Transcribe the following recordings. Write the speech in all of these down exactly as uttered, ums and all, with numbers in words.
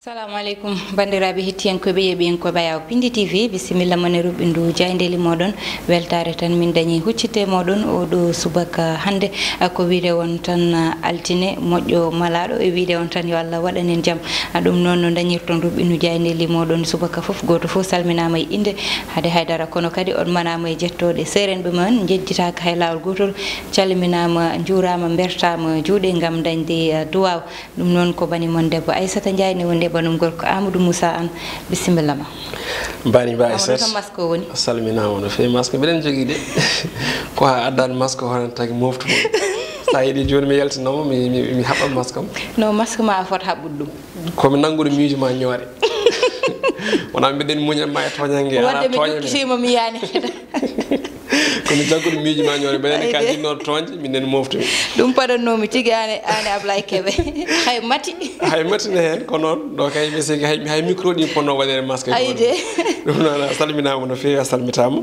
Assalamu aleykum, banndiraaɓe hettiyankooɓe, yeeɓiyankooɓe Ayaw Pindi T V, bisimilla mon e ruɓɓindu jaayndeeli mooɗon. Weltaare tan min dañi huccite mooɗon oo ɗoo subaka hannde. A, ko wiyde on tan, a, altine moƴƴo malaaɗo, e wiyde on tan yo Allah waɗan en jam. A, ɗum noon no dañirton ruɓɓindu jaayndeeli mooɗon subaka fof, gooto fof salminaama e innde, hade haydara, kono kadi on manaama e jettooɗe seerenɓe mon, njejjitaaka hay laawol gootol, calminaama, njuuraama, mbertaama juuɗe ngam dañde, a, duwaaw. Ɗum noon ko bani mon debbo Aissata Ndiaye ne woni e banum gorko Amadou Moussa Anne. Bisimilla ma. Bani ba Amadou Aissata. Tan masque o woni. Salminaama no feewi masque mbiɗen jogii de. Ko haa addaani masque o hono tagi moftu mo. Sa yiɗi jooni mi yaltinooma mi, mi, mi haɓɓa masque am. No masque ma a fot haɓɓude ɗum. Ko mi nanngude miijo ma ñoore. Wona mbiɗen muña ma e tooñange. Wonde mi jokkitima mi yaani. Kono jaggude miijo ma ñoore mbeɗen ka jinnoɗo toñde minen moftude. Ɗum paɗannoomi tigi aane aane Ablaye Kebe. Hay mati. Hay mati ne heen ko noon ɗo kay mi sigi hay, hay micro ɗi ponno waɗede masque. Ayde. Ɗum noon a salminaama no feewi a salmitaama.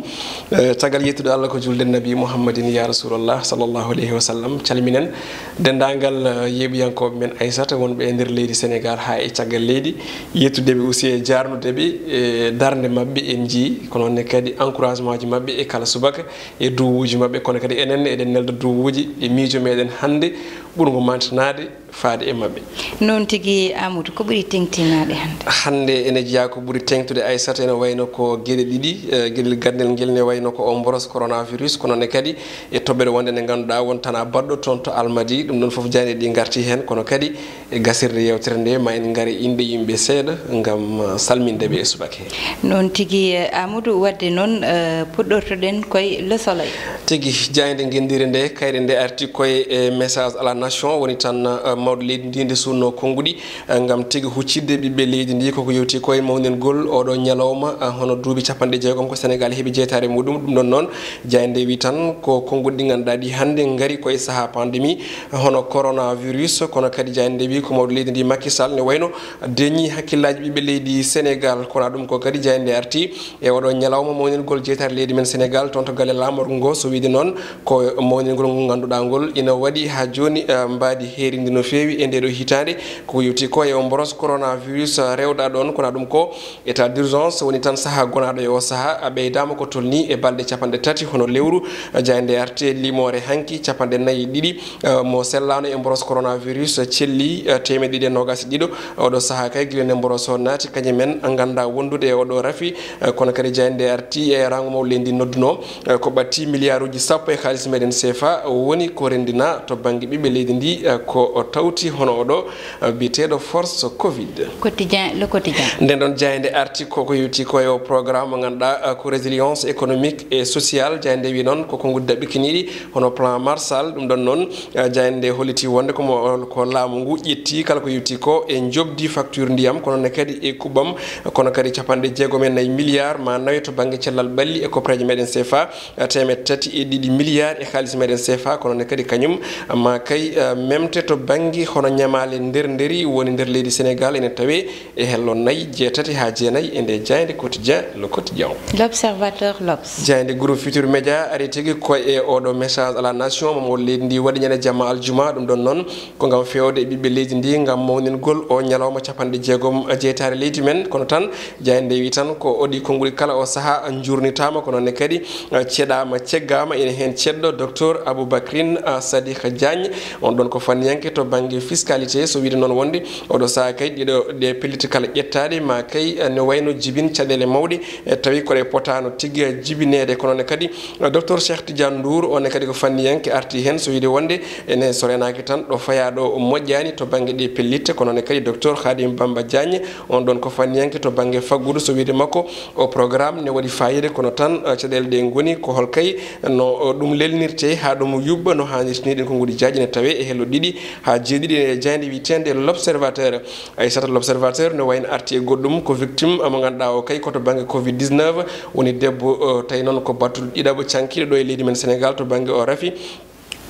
Eh, caggal yettude Allah ko julde nabi Muhammadin ya Rasulullah sallallahu alayhi wa sallam calminen denndaangal, eh, yeeɓiyankooɓe men Aissata wonɓe e nder leydi Sénégal haa e caggal leydi. Yettude ɓe aussi e jaarnude ɓe e darnde maɓɓe en njii kono ne kadi encouragement ji maɓɓe e kala subaka e duwuuji maɓɓe kono kadi enen eɗen nelda duwuuji e miijo meɗen hannde ɓurngo mantanaade faade e maɓɓe. Noon tigi Amadou ko ɓuri teŋtinaade hannde? Hannde ene jeyaa ko ɓuri teŋtude Aissata ene wayno ko geɗe ɗiɗi, eh, geɗel gandel ngel ne wayno ko o mboros coronavirus kono ne kadi e toɓɓere wonde nde ngannduɗaa won tan a baɗɗo toon to Almadi ɗum ɗon fof jayne ɗi ngarti heen kono kadi e gasirde yewtere nde ma en ngare inɗe yimɓe seeɗa ngam, uh, salminde ɓe e subaka he. Noon tigi, eh, Amadou, wadde noon, eh, puɗɗortoɗen koye Le Soleil. Tigi, jaaynde ngenndire nde kayre nde arti koye e message à la nation woni tan, eh, mawɗo leydi ndi nde suunnoo konnguɗi, eh, ngam tigi huccitde ɓiɓɓe leydi ndi koko yewti koye mawningol oɗo ñalawma, eh, hono duuɓi capanɗe jeegom ko Sénégal heɓi jeytaare muɗum. Ɗum ɗon noon jaaynde wi tan ko konnguɗi ɗi ngannduɗaa ɗi hannde ngari koye sahaa pandémie hono coronavirus, kono kadi jaaynde wi ko mawɗo leydi ndi Macky Sall ne wayno deñi hakkillaaji ɓiɓɓe leydi Sénégal. Kono ɗum ko kadi jaaynde arti e oɗo ñalawma mawningol jeytaare leydi men Sénégal toon to galle laamorgo ngo. So wiide noon ko mawningol ngo ngannduɗaa ngol ina waɗi haa jooni, eh, mbaadi heerindi no feewi e nde ɗo hitaande. Ko yewti ko e o mboros coronavirus, eh, rewɗa ɗoon. Kono ɗum ko état d'urgence woni tan sahaa gonaaɗo e o sahaa a ɓeydaama ko tolni e balɗe capanɗe tati hono lewru, eh, jaaynde arti e limoore hanki capanɗe nayi e ɗiɗi, eh, mo sellaano e mboros coronavirus, eh, celli, eh, teemeɗe ɗiɗi e noogaas e ɗiɗo. Oɗo sahaa kay gila nde mboros o naati kañum en ngannda wondude e oɗo rafi, eh, kono kadi jaaynde arti e rango mawɗo leydi ndi nodduno, eh, ko ɓatti milliard uji sappo e kaalis meɗen C F A woni ko renndina to bannge ɓiɓɓe leydi ndi, eh, ko o tawti hono oɗo, eh, biyeteeɗo force covid. Quotidien, Le Quotidien. Nden ɗon jaaynde arti koko yewti ko e o programme mo ngannduɗaa, eh, ko résilience économique et sociale. Jaaynde wi noon ko konnguɗi daɓɓikiniiɗi hono plan Marshall. Ɗum ɗon noon, eh, jaaynde holliti wonde ko mo, ko laamu ngu ƴetti kala ko yewti ko e njoɓdi facture ndiyam, kono ne kadi e kuɓɓam, kono kadi capanɗe jeegom e nayi milliard ma nawe to bannge cellal ɓalli e koppareeje meɗen C F A, eh, teemeɗe tati e ɗiɗi milliard e kaalis meɗen C F A, kono ne kadi kañum ma kay, eh, memte to bannge hono ñamaale nder nderi woni nder leydi Sénégal ene tawe e hello nayi, jeetati haa jeenayi e nde jaaynde quotidien, Le Quotidien. L'Observateur, L'Obs. Jaaynde groupe Futur Média ari tigi ko e oɗo message à la nation mo mawɗo leydi ndi waɗi ñande jamma aljuma. Ɗum ɗon noon ko ngam fewde e ɓiɓɓe leydi ndi ngam mawningol o ñalawma capanɗe jeegom jeytaare leydi men. Kono tan jaaynde wi tan ko oɗi konnguɗi kala o sahaa njurnitaama kono ne kadi, eh, ceɗaama, ceggaama. Ene heen ceɗɗo docteur Aboubacrine, eh, Sadikh Diagne. On ɗon ko fanniyanke to bannge fiscalité, so wiide noon wonde oɗo sahaa kay ɗiɗo ɗe pellitte kala ƴettaaɗe ma kay, eh, ne wayno jibin caɗeele mawɗe, eh, tawi ko ɗe potaano tigi jibineede. Kono ne kadi, eh, docteur Cheikh Tidiane Ndour, on ne kadi ko fanniyanke arti heen, so wiide wonde ene so renaaki tan ɗo fayaaɗo moƴƴaani to bannge ɗe pellitte. Kono ne kadi docteur Khadim Bamba Diagne, on ɗon ko fanniyanke to bannge faggudu, so wiide makko o programme ne waɗi fayida, kono tan, eh, caɗeele ɗe ngoni ko hol kay no, eh, ɗum lelnirte haa ɗum yuɓɓa no haanirta ni. Ɗen konnguɗi jaaji ne tawe e hello ɗiɗi haa jeeɗiɗi e jaaynde wiyeteende L'Observateur. Aissata, L'Observateur ne wayno arti e goɗɗum ko victime mo ngannduɗaa o kay ko to bannge covid dix-neuf woni debbo, eh, tawi noon ko battuɗo ɗiɗaɓo cankiiɗo ɗo e leydi men Sénégal to bannge o rafi.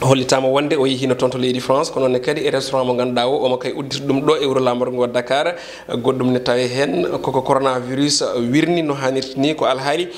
Hollitaama wonde o yehino toon to leydi France, kono ne kadi e restaurant mo ngannduɗaa o, omo kay uddirta ɗum ɗo e wuro laamorgo ngo Dakar. Goɗɗum ne tawe heen koko coronavirus wirni no hannirta ni, ko alhaali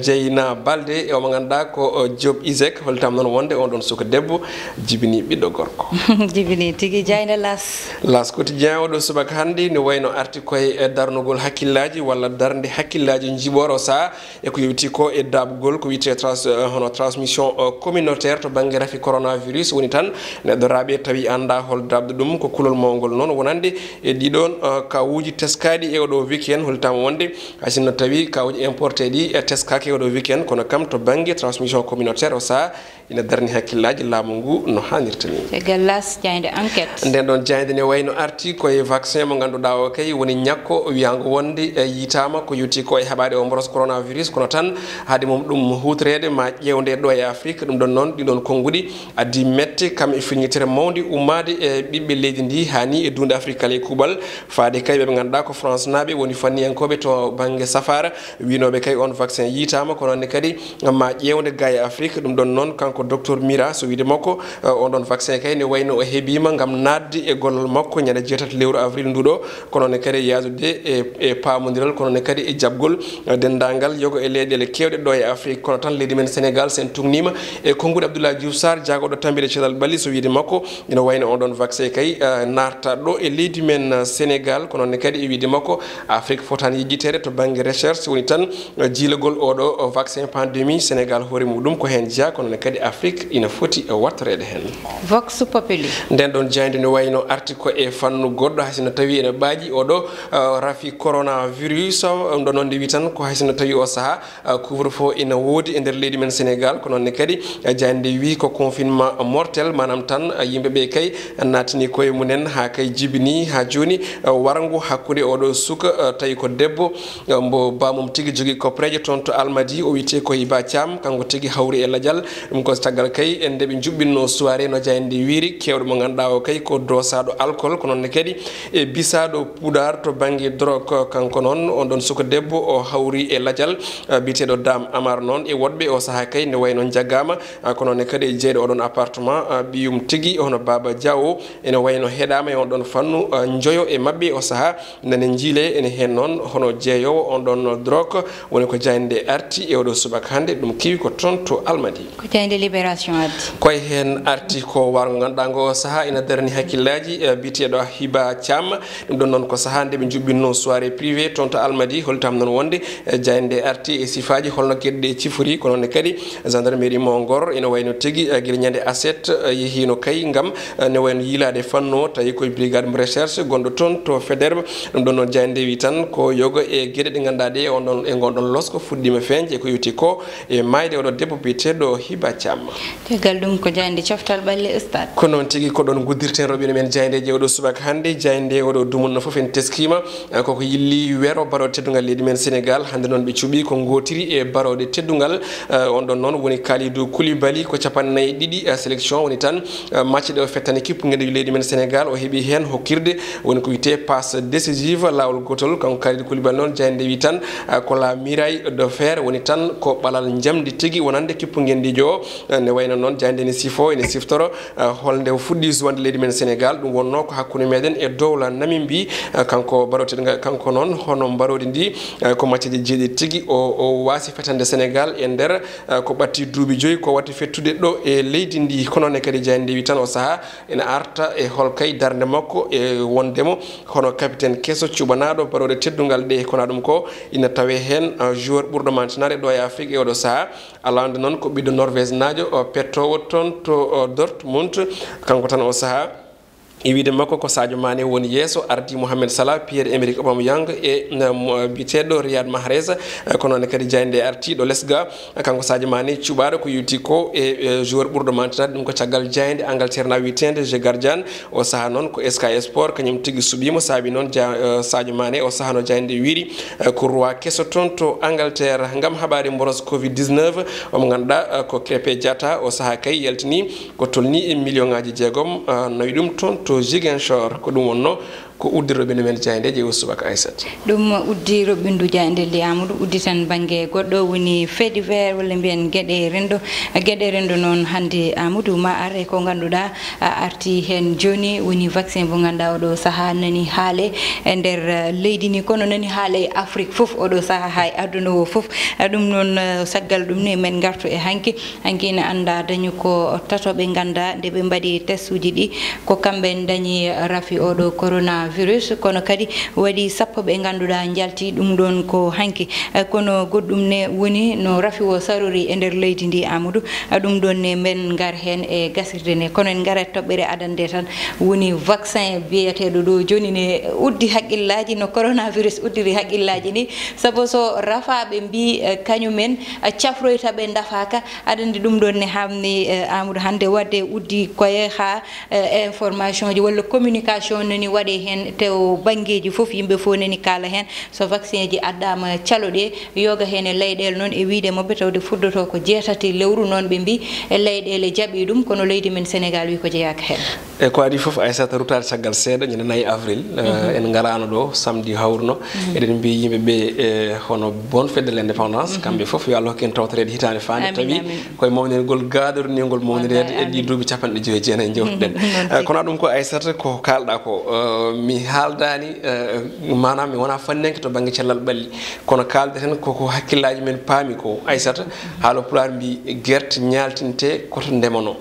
Jeyna Balde e omo ngannduɗaa ko Diop Isaac. Hollitaama noon wonde on ɗon suka debbo jibini ɓiɗɗo gorko. Jibini tigi. Jaaynde L'As. L'As Quotidien oɗo subaka hannde ne wayno arti koye darnugol hakkillaaji walla darnde hakkillaaji njiɓooro saha e ko yowiti ko e daaɓgol ko wiyetee trans-, eh, hono transmission, eh, communautaire to bannge rafi coronavirus. Woni tan neɗɗo raaɓe tawi anndaa hol daaɓde ɗum. Ko kulol mawngol noon wonande e ɗiɗoon, eh, kawuuji teskaaɗi e oɗo weekend. Hollitaama wonde hay sinno tawi kawuuji importé ɗi, eh, teskaaki e oɗo weekend, kono kam to bannge transmission communautaire o saha ina darni hakkillaaji laamu ngu no haanirta ni. Caggal L'As, jaaynde Enquête. Nden ɗon jaaynde ne wayno arti koye vaccin mo ngannduɗaa o kay woni ñakko wiyaango wonde, eh, yiytaama ko yowiti ko e haɓaade o mboros coronavirus, kono tan haade mum ɗum huutoreede ma ƴeewde ɗo e Afrique. Ɗum ɗon noon, ɗiɗon konnguɗi addi mette kam e firñitere mawnde ummaade e ɓiɓɓe leydi ndi, haa ni e duunde Afrique kala e kuuɓal. Faade kay ɓe ɓe ngannduɗaa ko France naaɓe woni fanniyankooɓe to bannge safaara, winooɓe kay on vaccin yiytaama, kono ne kadi ma ƴeewde ga e Afrique. Ɗum ɗon noon, kanko docteur Mira, so wiyde makko, eh, on ɗon vaccin kay ne wayno o heɓiima ngam naatde e gollal makko ñande jeetati lewru avril nduɗo, kono ne kadi yaadude e, e paamondiral, kono ne kadi e jaɓgol, eh, denndaangal yogo e leyɗeele keewɗe ɗo e Afrique. Kono tan leydi men Sénégal, sen tugniima e konnguɗi Abdoulaye Diouf Sarr, jaagooɗo tammbinde cellal ɓalli, so wiyde makko, ina wayno on ɗon vaccin kay, eh, naatata ɗo e leydi men, eh, Sénégal, kono ne kadi e wiyde makko, Afrique fotaani yejjiteede to bannge recherche, woni tan, eh, jiilagol oɗo, eh, vaccin pandémie. Sénégal hoore muɗum ko heen jeyaa, kono ne kadi Afrique ina foti, eh, wattoreede heen. Vox Populi. Nden ɗon jaaynde no wayno arti ko e fannu goɗɗo, hay sinno tawi ene ɓaaji oɗo, eh, rafi coronavirus. Ɗum ɗo noon nde wi tan ko hay sinno tawi o saha, eh, couvre-feu ina woodi e nder leydi men Sénégal, ko noon ne kadi, eh, jaaynde wi ko confinement mortel, maanaam tan, eh, yimɓe ɓe kay naatini koye mumen haa kay jibini haa jooni, eh, warngo hakkunde oɗo suka, eh, tawi ko debbo, eh, mbo baamum tigi jogii kopreeje toon to Almadi, o wiyetee ko Hiba Thiam, kanko tigi hawri e lajal. Ɗum ko caggal kay e nde ɓe njuɓɓinno soirée no jaaynde wiiri, keewɗo mo ngannduɗaa o kay ko doosaaɗo alcool, ko noon ne kadi e bisaaɗo puɗar to bannge drogue. Kanko noon, on ɗon suka debbo o hawri e lajal, eh, biyeteeɗo Dame Amar noon e woɗɓe o saha kay nde wayno jaggaama, eh, ko noon ne kadi e jeyɗo oɗon appartement, eh, ɓiyum tigi hono Baba Diawo ene wayno heɗaama e on ɗon fannu, eh, njoyo e maɓɓe o saha nane njiile ene heen noon hono jeeyoowo on ɗon drogue. Woni ko jaaynde arti e oɗo subaka hannde, ɗum kiwi ko toon to Almadi. Ko jaaynde Libération addi. Koye heen arti ko warngo ngannduɗaa ngo saha ina darani hakkillaaji, eh, biyeteeɗo Hiba Thiam. Ɗum ɗon noon ko saha nde ɓe njuɓɓinno soirée privée toon to Almadi. Holtam noon wonde, eh, jaaynde arti e sifaaji holno geɗe ɗe cifori, ko noon ne kadi gendarmerie mo Ngor ina wayno tigi, eh, gila ñande aset, eh, yehiino kay ngam, eh, ne wayno yiilaade fannu o, tawi koye brigade mo recherche gonɗo toon to Faidherbe. Ɗum ɗon noon jaaynde wi tan ko yoga e geɗe ɗe ngannduɗaa ɗe on ɗon, e ngon ɗon losko fuɗɗiima feeñde e ko yowiti ko e maayde oɗo debbo biyeteeɗo Hiba Thiam. Caggal ɗum ko jaaynde coftal ɓalli Stade. Ko noon tigi, ko ɗoon nguddirten roɓine men jaayndeeji oɗo subaka hannde. Jaaynde oɗo dumunna fof en teskiima, eh, koko yilli wero barooɗe teddungal leydi men Sénégal. Hannde noon ɓe cuɓi ko ngootiri e barooɗe teddungal, eh, on ɗon noon woni Kalidou Koulibaly ko capanɗe nayi e ɗiɗi, eh, sélection woni tan, eh, match ɗe o fettani kippu ngenndi leydi men Sénégal, o heɓi heen hokkirde woni ko wiyetee passe décisive laawol gootol. Kanko Kalidou Koulibaly noon jaaynde wi tan, eh, ko la muraille de fer, woni tan ko ɓalal njamndi tigi wonande kippu ngenndiijo o. Eh, ne wayno noon jaaynde ne sifo, ene siftoro, eh, holnde o fuɗɗi suwande leydi men Sénégal. Ɗum wonnoo ko hakkunde meɗen e dowla Namibie, eh, kanko barooɗe teddungal, kanko noon hono mbaroodi ndi, eh, ko macceeji jeeɗiɗi tigi o, o waasi fetande Sénégal e nder, eh, ko ɓatti duuɓi joyi ko watti fettude ɗo e leydi ndi. Ko noon ne kadi jaaynde wi tan o saha ene arta e hol kay darnde makko e wondemo hono capitaine keso cuɓanaaɗo barooɗe teddungal ɗe. Ko na ɗum ko ina tawe heen, eh, joueur ɓurɗo mantinaade ɗo e Afrique e oɗo saha. Alande noon ko ɓiɗɗo Norvège naajo, o pettoowo toon to, o Dortmund. Kanko tan o saha e wiyde makko ko Sadio Mané woni yeeso, ardii Mohamed Salah, Pierre-Emerick Aubameyang e, eh, mo, biyeteeɗo Riyad Mahrez. Eh, ko noon ne kadi jaaynde arti ɗo les ga. Kanko Sadio Mané cuɓaaɗo ko yowiti ko e, e joueur ɓurɗo mantinaade ɗum ko caggal jaaynde Angleterre na wiyeteende The Guardian. O saha noon ko Sky Sport kañum tigi suɓiimo, saabi noon ja-, eh, Sadio Mané o saha no jaaynde wiiri, eh, ko roi keso toon to Angleterre. Ngam haɓaade mboros covid dix-neuf, omo ngannduɗaa, eh, ko Krépin Diatta o saha kay yaltini ko tolni e million ŋaaji jeegom, eh, nawi ɗum toon to Ziguinchor. Ko ɗum wonnoo Ko uddirɗo ɓendu men jaayndeeji e o subaka, Aissata. Ɗum uddi roɓɓindu jaaynde ndi, Amadou, uddi tan bannge goɗɗo, woni fait divers walla mbiyen geɗe renndo. Geɗe renndo noon hannde, Amadou, ma ar e ko ngannduɗaa a arti heen jooni, woni vaccin mo ngannduɗaa oɗo sahaa nani haale e nder, eh, leydi ndi, kono nani haale e Afrique fof oɗo sahaa, haa e aduna o fof. Eh, ɗum noon, eh, caggal ɗum ni men ngartu e hanki. Hanki ina anndaa dañi ko tato ɓe nganndaa nde ɓe mbaɗi testuuji ɗi, ko kamɓe dañi rafi oɗo coronavirus, kono kadi waɗi sappo ɓe ngannduɗaa njalti ɗum ɗoon ko hanki. Eh, kono goɗɗum ne woni no rafi o sarori e nder leydi ndi, Amadou. Eh, ɗum ɗoon ne men ngar heen e gasirde nde, kono en ngarat toɓɓere adannde tan, woni vaccin biyeteeɗo ɗo jooni ne uddi haqqillaaji no coronavirus uddiri haqqillaaji ni, sabu so rafaaɓe mbi, eh, kañumen, eh, cafroyta ɓe ndafaaka, aɗa anndi ɗum ɗoon ne haamni, eh, Amadou, hannde waɗde uddi koye haa, eh, information ji walla communication nani waɗe heen, tew banngeeji fof yimɓe fof nani kaala heen. So vaccin ji addaama calo ɗe, yoga heen e leyɗeele noon e wiyde maɓɓe tawde fuddoto ko jeetati lewru noon ɓe mbi e leyɗeele jaɓi ɗum, kono leydi men Sénégal wi ko jeyaaka heen. E ko adii fof, Aissata, rutaade caggal seeɗa, ñande nayi avril, eh, en ngaraano ɗo, samedi hawruno. Eɗen mbiyi yimɓe ɓe, eh, hono bonne fête de l'indépendance, kamɓe fof, yo Allah hokku en tawtoreede hitaande faande, tawi koye mawningol gaaɗorningol mawnireede e ɗi duuɓi capanɗe joyi e jeenayi jewtuɗen. Eh, kono ɗum ko, Aissata, ko kaalɗaa ko, eh, mi haaldaani, eh, maanaam mi wonaa fanninke to bannge cellal ɓalli, kono kaalden heen koko hakkillaaji men paami ko, Aissata, haala pulaar mbi gerte ñaaltinte koto ndemanoo.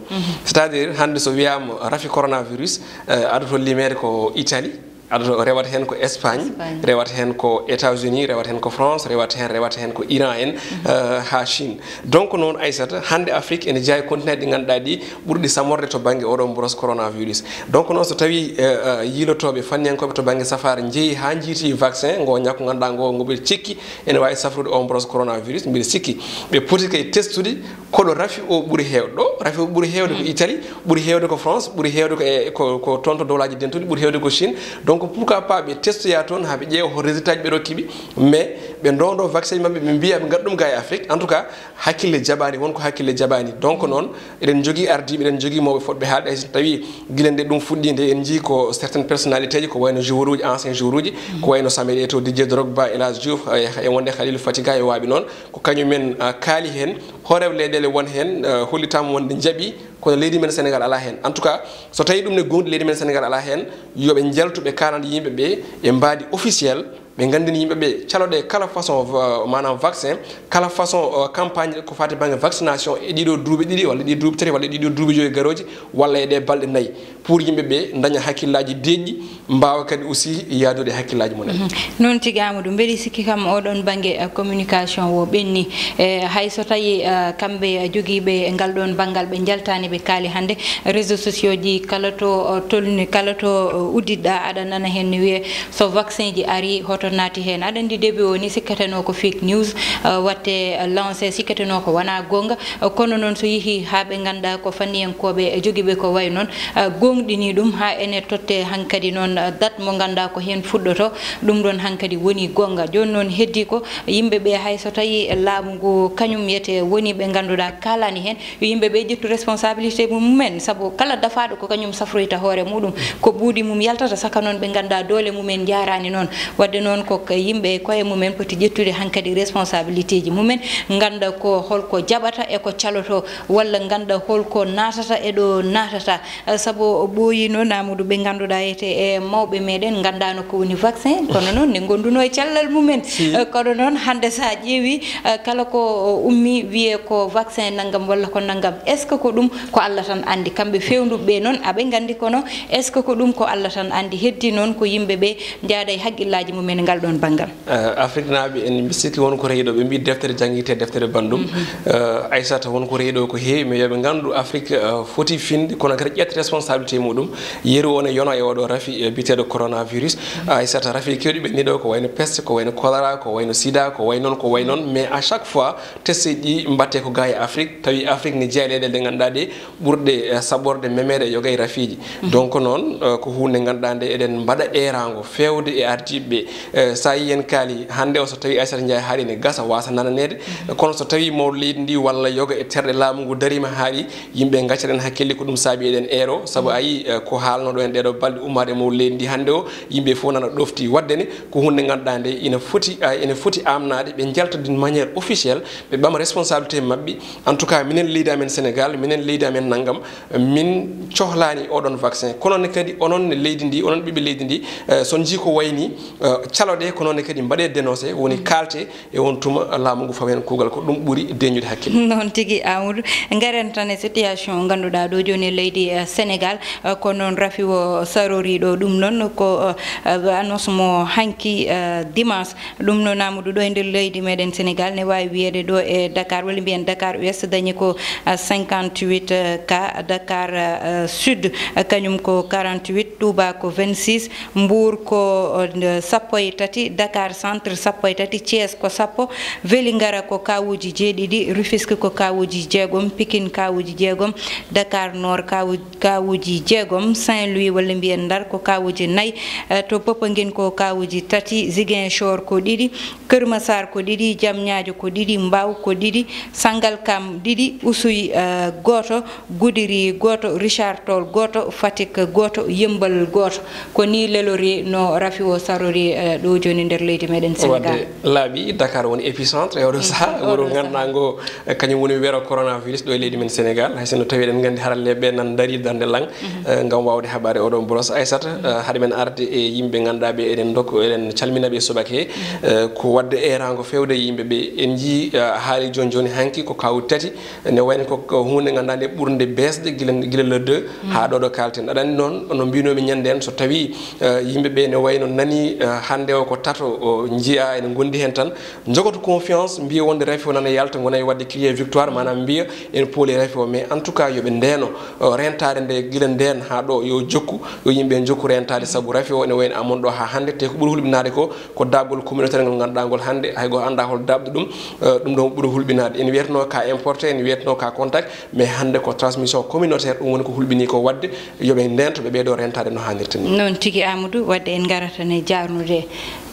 C'est-à-dire, hannde so wiyaama rafi coronavirus, eh, adoto limeede ko Italie, adoto, rewata heen ko Espagne, rewata heen ko États-Unis, rewata heen ko France, rewata heen, rewata heen ko Iran en, eh, haa Chine. Donc noon, Aissata, hannde Afrique ene jeyaa e continent ɗi ngannduɗaa ɗi ɓurɗi samorde to bannge oɗo mboros coronavirus. Donc noon, so tawii, eh, eh, yiilotooɓe, fanniyankooɓe to bannge safaara njehi haa njiiti vaccin ngo, ñakku ngannduɗaa ngo, ngo ɓe cikki ene waawi safrude o mboros coronavirus, mbiɗa sikki ɓe poti kay testude koɗo rafi o ɓuri heewde. Ɗo rafi o ɓuri heewde ko Italie, ɓuri heewde ko France, ɓuri heewde ko e, ko, ko toon to Dowlaaji Dentuɗi, ɓuri heewde ko Chine. Donc pourquoi pas ɓe testoya toon haa ɓe ƴeewa hol résultat ji ɓe rokki ɓe, mais ɓe ndoondo vaccin maɓɓe, ɓe mbiya ɓe ngaɗa ɗum ga e Afrique. En tout cas, hakkille jaɓaani, won ko hakkille jaɓaani. Donc noon, eɗen njogii ardiiɓe, eɗen njogii mawɓe fotɓe haalde, hay so tawii gila nde ɗum fuɗɗii nde, en njii ko certaines personnalités ji, ko wayno joueur uji, ancien joueur uji, ko wayno Samuel Eto'o, Didier Drogba, El Hadj Diouf, e, e wonde Khalilou Fatiga e waaɓe noon, ko kañumen, ah, kaali heen, hooreeɓe leyɗeele won heen, ah, hollitaama wonde njaɓi, kono leydi men Sénégal alaa heen. En tout cas, so tawii ɗum ne goongɗi, leydi men Sénégal alaa heen, yo ɓe njaltu, ɓe kaalana yimɓe ɓe e mbaadi officiel, ɓe nganndini yimɓe ɓe caloɗe kala façon va-, maanaam vaccin, kala façon, euh, campagne ko faati bannge vaccination e ɗiɗo duuɓi ɗiɗi walla ɗiɗo duuɓi tati walla ɗiɗo duuɓi joyi garooji walla e ɗe balɗe nayi, pour yimɓe ɓe ndaña hakkillaaji deeƴɗi, mbaawa kadi aussi yaadude hakkillaaji mumen. Mhm. Noon tigi, Amadou, mbeɗi sikki kam oɗon bannge, eh, communication o ɓenni. E hay so tawi, eh, kamɓe jogiiɓe ngal ɗoon banngal ɓe njaltaani, ɓe kaali hannde, réseaux sociaux ji kala to, eh, tolni, kala to, eh, udditɗa, aɗa nana heen ne wiyee so vaccin ji ari, hoto naati heen. Aɗa anndi début o ni sikkatenoo ko fake news, eh, watte lancé, sikkatenoo ko wonaa goonga. Eh, kono noon so yehii haa ɓe ngannduɗaa ko fanniyankooɓe jogiiɓe ko wayi noon, eh, goongɗini ɗum haa ene totte hankadi noon, eh, date mo ngannduɗaa ko heen fuɗɗoto, ɗum ɗoon hankadi woni goonga. Jooni noon heddii ko yimɓe ɓe, hay so tawii laamu ngu kañum wiyetee woni ɓe ngannduɗaa kaalaani heen, yo yimɓe ɓe ƴettu responsabilité mumen, sabu kala dafaaɗo ko kañum safroyta hoore muɗum, ko ɓuuɗi mum yaltata, saka noon ɓe ngannduɗaa doole mumen njaaraani noon. Waɗde noon ko k-, yimɓe e koye mumen poti ƴettude hankadi responsabilité ji mumen, ngannda ko holko jaɓata e ko caloto, walla ngannda holko naatata e ɗo naatata. Eh, sabu o ɓooyi noon, Amadou, ɓe ngannduɗaa wiyetee e mawɓe meɗen nganndaano ko woni vaccin, kono noon ne ngondunoo e cellal mumen. Si. Eh, kono noon hannde so a ƴeewi, eh, kala ko, o, ummii wiyee ko vaccin nanngam walla ko nanngam. Est-ce que ko ɗum ko Allah tan anndi? Kamɓe feewnuɓe ɓe noon aɓe nganndi, kono est-ce que ko ɗum ko Allah tan anndi? Heddi noon ko yimɓe ɓe njaada e hakkillaaji mumen e ngal ɗoon banngal. Eh, Afriknaaɓe en, mbi sikki won ko rewi ɗo, ɓe mbi deftere janngirte, deftere banndum. Mhm. Eh, Aissata, won ko rewi ɗo ko heewi, mais yo ɓe nganndu Afrik, eh, foti finde, kono kadi ƴetta responsabilité muɗum. Yeru o ne yona e oɗo rafi, eh, biyeteeɗo coronavirus. Aissata, rafi keewɗi ɓenni ɗo, ko wayno peste, ko wayno choléra, ko wayno sida, ko way noon, ko way noon. Mais à chaque fois, test ji ɗi mbatte ko ga e Afrik, tawi Afrik ne jeyaa e leyɗeele ɗe ngannduɗaa ɗe ɓurɗe, eh, saɓorde memeede e yoga e rafiiji. Mhm. Donc noon, eh, ko huunde ngannduɗaa nde eɗen mbaɗa eeraango feewde e ardiiɓe ɓe. Eh, so a yii en kaali hannde o, so tawii Aissata Ndiaye haali ne gasa, waasa nananeede. Mhm. Kono so tawii mawɗo leydi ndi walla yoga e terɗe laamu ngu dariima haali, yimɓe ngaccaɗen hakkille ko ɗum saabi eɗen eero, sabu a eh, ko haalnooɗo en ɗeeɗo balɗe ummaade e mawɗo leydi ndi hannde o, yimɓe fof nana ɗofti. Waɗde ne, ko huunde nde ngannduɗaa nde ina foti, eh, ina foti amnaade, ɓe njalta d'une manière officielle, ɓe ɓama responsabilité maɓɓe. En tout cas, minen leydi amen Sénégal, minen leydi amen nanngam, min cohlaani oɗon vaccin. Kono ne kadi, onon ne leydi ndi, onon ɓiɓɓe leydi ndi, eh, so on njii ko wayi ni, eh, caloɗe, kono ne kadi mbaɗe dénoncé, woni kaalte, e on tuma laamu ngu fawa heen kuugal, ko ɗum ɓuri deñude hakkille. Noon tigi, Amadou. Ngaren tan e situation ngannduɗaa ɗo jooni e leydi, eh, Sénégal, eh, ko noon rafi o saroriiɗo ɗum noon ko, eh, eh, annonce mo hanki, eh, dimanche. Ɗum noon, Amadou, ɗo e nder leydi meɗen Sénégal, ne waawi wiyeede ɗo e Dakar, walla mbiyen Dakar Ouest dañi ko, eh, cinquante-huit, eh, cas, Dakar, eh, Sud, eh, kañum ko quarante-huit, Touba ko vingt-six, Mbour ko, eh, sappo e tati, Dakar Centre sappo e tati, Thiès ko sappo, Vélingara ko kawuuji jeeɗiɗi, Rufisque ko kawuuji jeegom, Pikine kawuuji jeegom, Dakar Nord kawu-, kawuuji jeegom, Saint-Louis walla mbiyen Ndar ko kawuuji nayi, eh, to Popenguine ko kawuuji tati, Ziguinchor ko ɗiɗi, Kër Massar ko ɗiɗi, Diamniadio ko ɗiɗi, Mbao ko ɗiɗi, Sangalkam ɗiɗi, Oussouye, eh, gooto, Goudiri gooto, Richard Toll gooto, Fatick gooto, Yëmbal gooto. Ko ni lelori no rafi o sarori, eh, ɗo jooni nder leydi meɗen Sénégal. Wadde laaɓi, Dakar woni épicentre e oɗo saha. Mm, wuro oɗo saha. Ngannduɗaa ngo, eh, kañum woni wero coronavirus ɗo e leydi men Sénégal. Hay sinno tawi eɗen nganndi haralleeɓe nan ndarii darnde lang, eh, ngam waawde haɓaade oɗo mboros. Aysata, eh, haɗa men arde e yimɓe ngannduɗaa ɓe eɗen ndokko, eɗen calmina ɓe subaka he. Eh, ko wadde eeraango feewde yimɓe ɓe. En njii, eh, haali jooni jooni hanki ko kawuuji tati. Ne wayno ko, ko huunde ngannduɗaa nde ɓurnde beesde gila, gila le deux haa ɗo ɗo kaalten. Aɗa anndi noon, no mbiinoomi ñande en, so tawii, eh, yimɓe ɓe ne wayno nanii, eh, hannde o ko tato o njiyaa ene ngondi heen tan, njogoto confiance, mbiya wonde rafi o nana yalta, ngona e waɗde crier victoire, maanaam mbiya ene pooli rafi o. Mais en tout cas, yo ɓe ndeeno, eh, rentaade nde gila ndeen haa ɗo, yo jokku, yo yimɓe njokku rentaade, sabu rafi o ene wayno amon ɗo haa hannde, te ko ɓuri hulɓinaade ko, ko daaɓgol communautaire ngol ngannduɗaa ngol hannde, hay gooto anndaa hol daaɓɗo ɗum, eh, ɗum ɗon ɓuri hulɓinaade. Ene wiyeteno cas importé, ene wiyeteno cas contact, mais hannde ko transmission communautaire, ɗum woni ko hulɓinii ko. Waɗde yo ɓe ndeento ɓe ɓeeɗo rentaade no haanirta ni. Noon tigi, Amadou, waɗde en ngarata ne jaarnude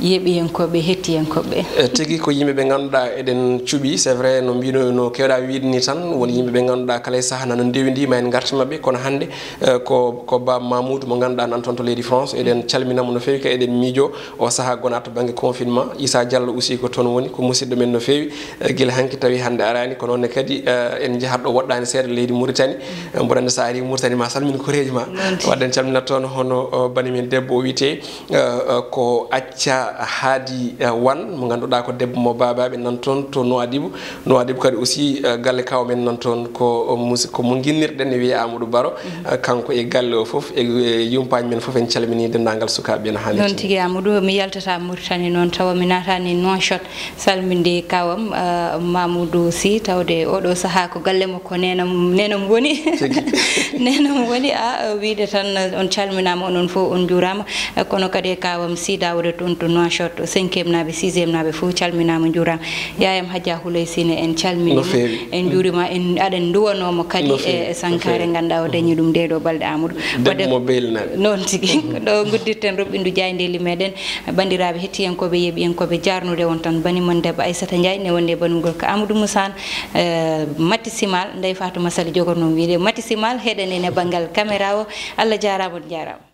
yeeɓiyankooɓe, hettiyankooɓe. Eh, tigi ko yimɓe ɓe ngannduɗaa eɗen cuɓi, c'est vrai, no mbino, no keewɗaa wiide ni tan, woni yimɓe ɓe ngannduɗaa kala e saha nana ndewindi ma en ngarta maɓɓe, kono hannde, eh, ko, ko Ba Mamoudou mo ngannduɗaa nan toon to leydi France, eɗen calmina mo no feewi, ka eɗen miijo o saha gona to bannge confinement. Issa Diallo aussi ko toon woni, ko musidɗo men no feewi, eh, gila hanki tawi hannde araani, ko noon ne kadi, eh, en njahat ɗo woɗɗaani seeɗa leydi Mauritanie. Eh, mboɗo anndi sa ari Mauritanie ma salmin koreeji ma. Noon tigi. Wadde en calminat toon hono, o, bani men debbo o wiyetee, eh, eh, ko Acca Haadi, eh, Wan, mo ngannduɗaa ko debbo mo baabaaɓe nan toon to Nouadhibou. Nouadhibou kadi aussi, eh, galle kaw men nan toon ko, eh, mus-, ko mo ginnirɗen ne wiyee Amadou Baro. Eh, kanko e galle o fof, e, e yumpaaji men fof, en calminii denndaangal sukaaɓe ɓe no haanirta. Noon tigi, Amadou, mi yaltata Mauritanie noon, tawa mi naataani Nouakchott, salminde kawam, eh, Mamoudou Sy, tawde oɗo sahaa ko galle makko neenam, neenam woni. Tigi. Neenam woni, a, eh, wiide tan, eh, on calminaama, onon fof on njuuraama. Eh, kono kadi e kawam Sy Daouda toon to Nouakchott, cinquième naaɓe, sixième naaɓe fof calminaama, njuuraama. Yaayam Hadja Houlay Sy ne en calminii mo. No feewi. En njuuriima, en, aɗen nduwanoo mo kadi. No feewi, e, e sankaare, no feewi. Ngannduɗaa o dañi ɗum ɗee ɗoo balɗe, Amadou. Debbo mo beelinaaɓe. Noon tigi. Ko ɗo nguddirten roɓɓindu jaayndeeli meɗen. Banndiraaɓe hettiyankooɓe, yeeɓiyankooɓe, jaarnude on tan. Bani mon debbo Aissata Ndiaye ne wonde banugol ko Amadou Moussa Anne, eh, Mati Simal, Ndeye Fatou Masal jogorno wiide Mati Simal, heɗen en e banngal caméra o. Allah jaaraama, on njaaraama.